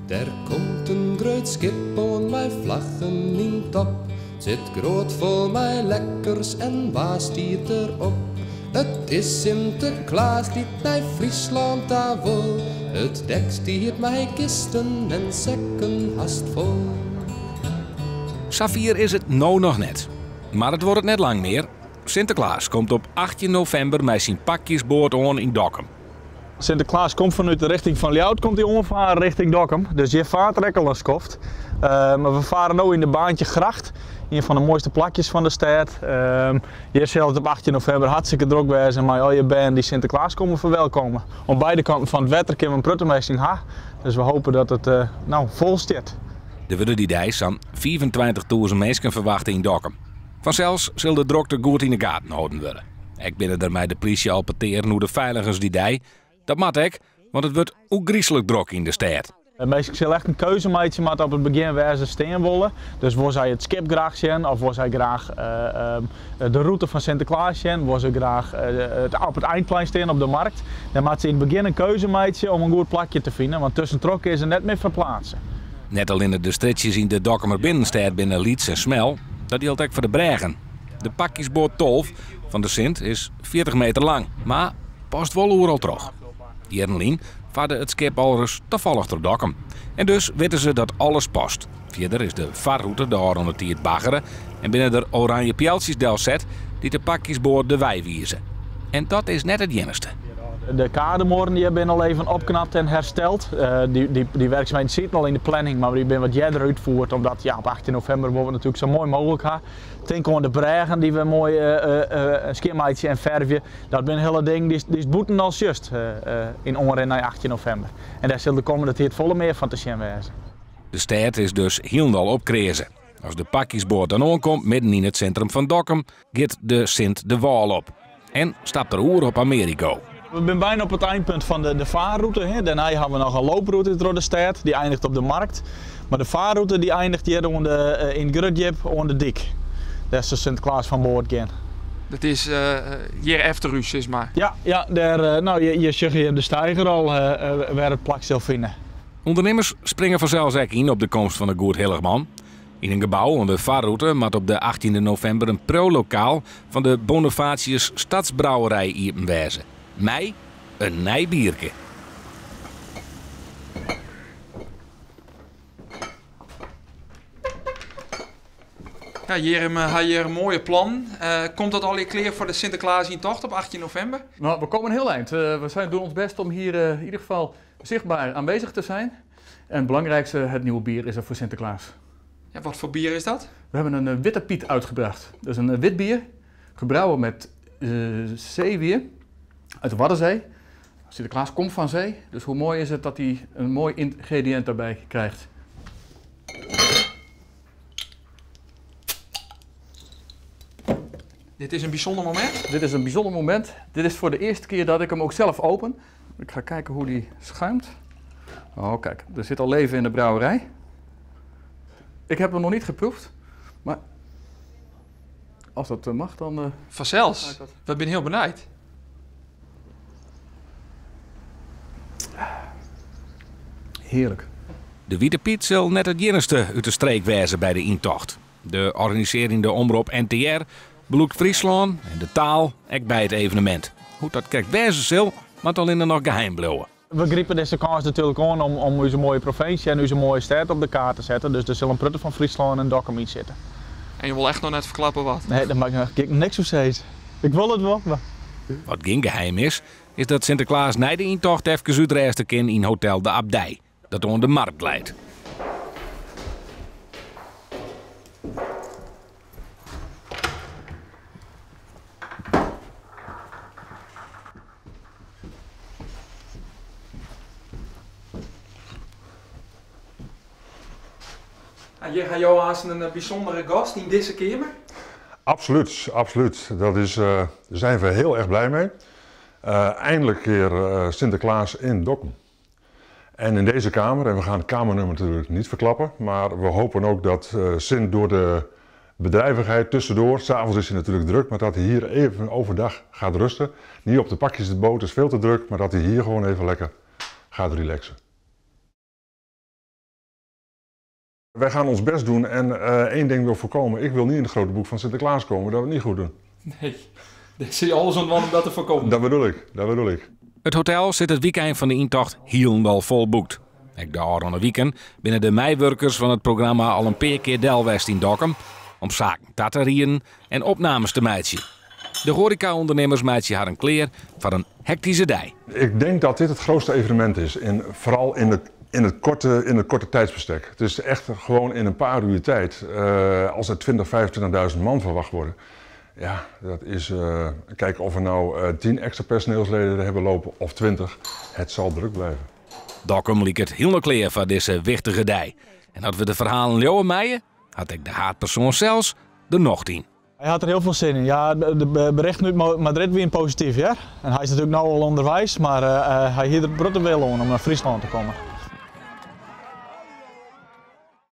Der komt in grut skip oan mei flaggen yn top. 't Sit groatfol mei lekkers en wa stiet der op? It is Sinteklaas dy't nei Fryslân ta wol. It dek stiet mei kisten en sekken hast fol. Safier is it no noch net. Mar it duorret net lang mear. Sinteklaas komt op 18 novimber mei syn pakjesboat oan yn Dokkum. Sinteklaas komt fanút de richting fan Ljouwert komt hy oanfaren richting Dokkum. Dus hjir faart er ek al in skoft. Mar we fare no yn de Baantjegracht, ien fan de moaiste plakjes fan de stêd. Hjir sil it op 18 novimber hartstikke drok wêze mei allegear bern dy't Sinteklaas komme ferwelkomen. Oan beide kanten fan it wetter kinne we in protte minsken ha, dus we hope dat it no fol stiet. Der wurde dy dei sa'n 25.000 minsken ferwachte yn Dokkum. Fansels sil de drokte goed yn 'e gaten holden wurde. Ek binne der mei de plysje al petearen oer de feiligens dy dei. Dat moat ek, want it wurdt ôfgryslik drok yn de stêd. De minsken sille echt in keuze meitsje moatte op it begjin wêr se stean wolle. Dus wolle sy it skip graach sjen of wolle sy graach de rûte fan Sinteklaas sjen, wolle se graach op it eindplein stean op de markt. Dan moatte se yn it begjin in keuze meitsje om in goed plakje te finen, want tuskentroch kinne se net mear ferplaatse. Net allinne de strjitsjes yn de Dokkumer binnenstêd binne lyts en smel, dat jildt ek foar de brêgen. De pakjesboat 12 fan de Sint is 40 meter lang, mar past wol oeral troch. Jierren lyn farde it skip alris tafallich troch Dokkum. En dus witte se dat alles past. Fierder is de farrûte de ôfrûne tiid baggere en binne der oranje pealtsjes delset dy't de pakjesboat de wei wize. En dat is net it iennichste. De kademuorren hjir binne al even opknapt en hersteld. Dy werksumheden sieten al yn de planning, mar dy binne wat earder útfierd omdat ja, op 18 novimber wolle we it natuerlik sa moai mooglik ha. Tink oan de brêgen dy't we moai skjinmeitsje en fervje. Dat binne hiele dingen dy'tst bûten al sjochst yn oanrin nei 18 novimber. En dêr sil de kommende tiid folle mear fan te sjen wêze. De stêd is dus hielendal opkreaze. As de pakjesboat dan oankomt midden yn it sintrum fan Dokkum, giet de Sint de wâl op en stapt er oer op Amerigo. We binne byna op it einpunt fan de faarrûte. Dêrnei hawwe we noch in looprûte troch de stêd, dy einiget op de Markt. Mar de faarrûte dy einiget hjir oan de, yn it Grutdjip oan de dyk, dêr't se Sinteklaas fan board gean. Dat is hjir efter ús, sis mar. Ja, ja, dêr, no, je sjogge hjir de steiger al wêr it plak sil fine. Undernimmers springe fansels ek yn op de komst fan de Goedhillichman. Yn in gebou oan de farrûte moat op de achttjinde novimber in priuwlokaal fan de Bonifatius Stadsbrouwerij iepen wêze. Mei in nij bierke. Ja, hjir ha hjir moaie plannen. Komt dat allegear klear foar de Sinteklaasyntocht op 18 novimber? Nou, we komen heel eind. We zijn, doen ons best om hier in ieder geval zichtbaar aanwezig te zijn. En het belangrijkste, het nieuwe bier is er voor Sinterklaas. Ja, wat voor bier is dat? We hebben een Witte Piet uitgebracht. Dat is een wit bier, gebrouwen met zeewier uit de Waddenzee. Sinterklaas komt van zee, dus hoe mooi is het dat hij een mooi ingrediënt daarbij krijgt. Dit is in bysûnder momint? Dit is in bysûnder momint. Dit is foar de earste kear dat ik him ek sels open. Ik ga kijken hoe die schuimt. Oh, kijk, er zit al leven in de brouwerij. Ik heb hem nog niet geproefd, maar als dat mag, dan. Fansels, we binne hiel benijd. Hearlik. De Wite Pyt sil net it iennichste út de streek wêze by de yntocht. De organisearjende omrop NTR belûkt Fryslân en de taal ek by it evenemint. Hoe't dat krekt wêze sil, moat allinne noch geheim bliuwe. We gripe dizze kâns natuerlik oan om ús moaie provinsje en ús moaie stêd op de kaart te setten. Dus der sil in protte fan Fryslân en Dokkum yn sitte. En je wolle echt noch net ferklappe wat? Nee, dêr mei ik niks oer sizze. Ik wol it wol, mar. Wat gjin geheim is, is dat Sinteklaas nei de yntocht efkes útrêste kin yn Hotel de Abdij, dat oan de Markt leit. Hjir ha jo aanst in bysûndere gast yn dizze keamer. Absoluut, absoluut. Dat is, daar zijn we heel erg blij mee. Eindelijk keer Sinterklaas in Dokkum. En in deze kamer, en we gaan het kamernummer natuurlijk niet verklappen, maar we hopen ook dat Sint door de bedrijvigheid tussendoor, 's avonds is hij natuurlijk druk, maar dat hij hier even overdag gaat rusten. Niet op de pakjesboot, is veel te druk, maar dat hij hier gewoon even lekker gaat relaxen. Wij gaan ons best doen en één ding wil voorkomen. Ik wil niet in het grote boek van Sinterklaas komen dat we het niet goed doen. Nee, dêr sil je alles oan dwaan om dat te foarkommen. Dat bedoel ik, dat bedoel ik. It hotel sit it wykein fan de yntocht hielendal folboekt. Ek de ôfrûne wiken binne de meiwurkers fan it programma al in pear kear del west yn Dokkum om saken ta te rieden en opnames te meitsjen. De hoareka-ûndernimmers meitsje harren klear foar in hektyske dei. Ik denk dat dit het grootste evenement is, in, vooral in het korte tijdsbestek. Het is echt gewoon in een paar uur tijd, als er 20, 25.000 man verwacht worden. Ja, dat is, kijk of we nou 10 extra personeelsleden hebben lopen of 20, het zal druk blijven. Dokkum liket hielendal klear foar dizze wichtige dei. En as we de ferhalen leauwe meie, hat ek de haadpersoan sels der nocht yn. Hy hat der hiel folle sin yn. Ja, de berichten út Madrid wiene posityf, ja. En hy is natuerlik no al ûnderweis, mar hy hie der protte wille oan om nei Fryslân te kommen.